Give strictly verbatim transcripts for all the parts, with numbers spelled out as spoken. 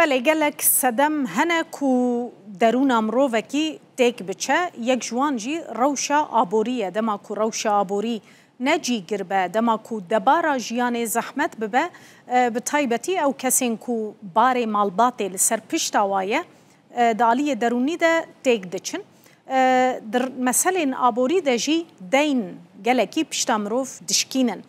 Belê, gelek sedem hene ku derûna mirovekî têk biçe, yek ji wan jî rewşa aborî ye. Dema ku rewşa aborî ne cîgirbe, dema ku debara jiyanê zehmet bibe, e, bi taybetî ew kesên ku barê malbatê li ser pişta wa ye, e, di aliyê derûnî de têk diçin. E, di meselên aborî de jî deyn gelekî pişta mirov dişkînin.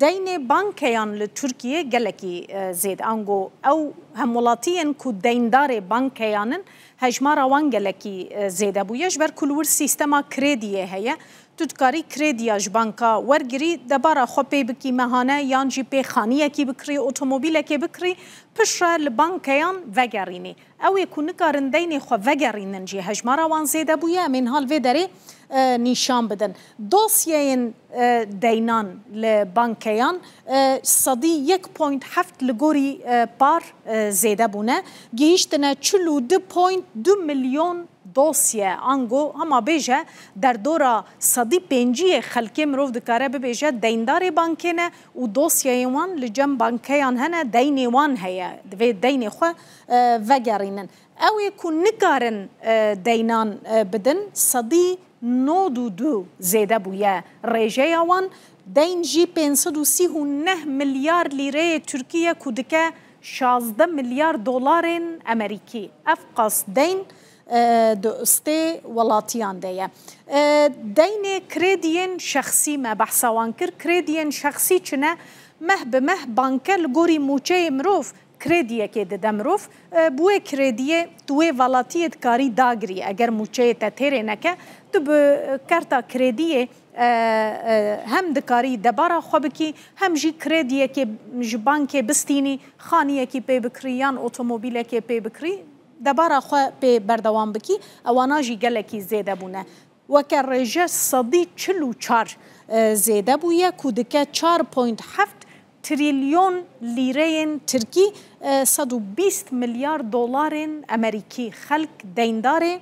Deynê bankeyan li Tirkiyê gelekî, e, zêde. Ango ew hemwelatiyên ku deyndarê bankeyan in, hejmara wan gelekî, e, zêde bûye. Ji ber ku li wir sîstema krediyê heye, tu dikarî krediya ji banka wergirî, debara xwe pê bikî mehane, yan jî pê xaniyekî bikirî, otomobîlekê bikirî, piştre li bankeyan vegerînî. Ew ê ku nikarin deynê xwe vegerînin jî hejmara wan zêde bûye. Em ê niha li vê derê, e, nîşan bidin. Dosyeyên, e, deynan li bankeyan, e, sedî yek point heft li gorî, e, par, e, zêde bûne. Gihîştine çil û du point du milyon dosye. Ango hema bêje derdora sedî pêncî yê xelkê, mirov dikare bibêje, deyndarê bankê ne û dosyeyên wan li cem bankeyan hene, deynê wan heye. Divê deynê xwe, e, vegerînin. Ew ê ku nikarin, e, deynan, e, bidin, sedî nod û du zêde bûye rêjeya wan. Deyn jî pênc sed û sî û neh milyar lîreyê Tirkî ye ku dike şazdeh milyar dolarên Amerîkî. Ev qas deyn, e, di ustê welatiyan de ye. E, deynê krediyên şexsî, me behsa wan kir. Krediyên şexsî çi ne? Meh bi meh banke li gorî mûçeyê mirov krediyekê dide mirov. E, bi wê krediyê tu wê welatiyê dikarî dagirî. Eger mûçeyê te têrê neke, tu bi kerta krediyê, e, e, hem dikarî debara xwe bikî, hem jî krediyekê ji bankê bistînî, xaniyekî pê bikirî yan otomobîlekê pê bikirî, debara xwe pê berdewam bikî. Ewana jî gelekî zêde bûne. Weke rêje sedî çil û çar, e, zêde bûye ku dike çar point heft trilyon lîreyên Tirkî, e, sed û bîst milyar dolarên Amerîkî. Xelk deyndarê,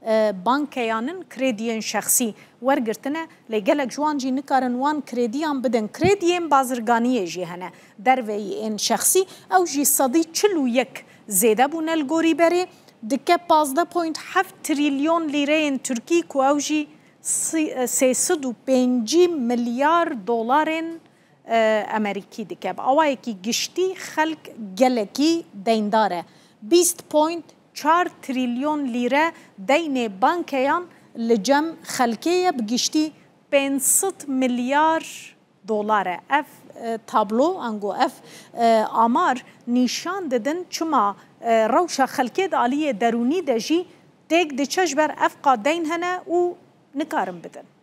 e, bankeyan in, krediyên şexsî wergirtine, lê gelek ji wan jî nikarin wan krediyan bidin. Krediyên bazirganiyê jî hene, derveyî ên şexsî, ew jî sedî çil û yek zêde bûne li gorî berê. Dike pazdeh point heft trilyon lîreyên Tirkî ku ew jî sê sed û pêncî milyar dolarên, e, Amerîkî dike. Bi awayekî giştî xelk gelekî deyndar e. Bîst point çar trilyon lîre deynê bankeyan li cem xelkê ye, bi giştî pênc sed milyar dolar e. Ev, e, tablo, ango ev, e, amar nîşan didin çima, e, rewşa xelkê di aliyê derûnî de jî têk diçe, ji ber ev qas deyn hene û nikarin bidin.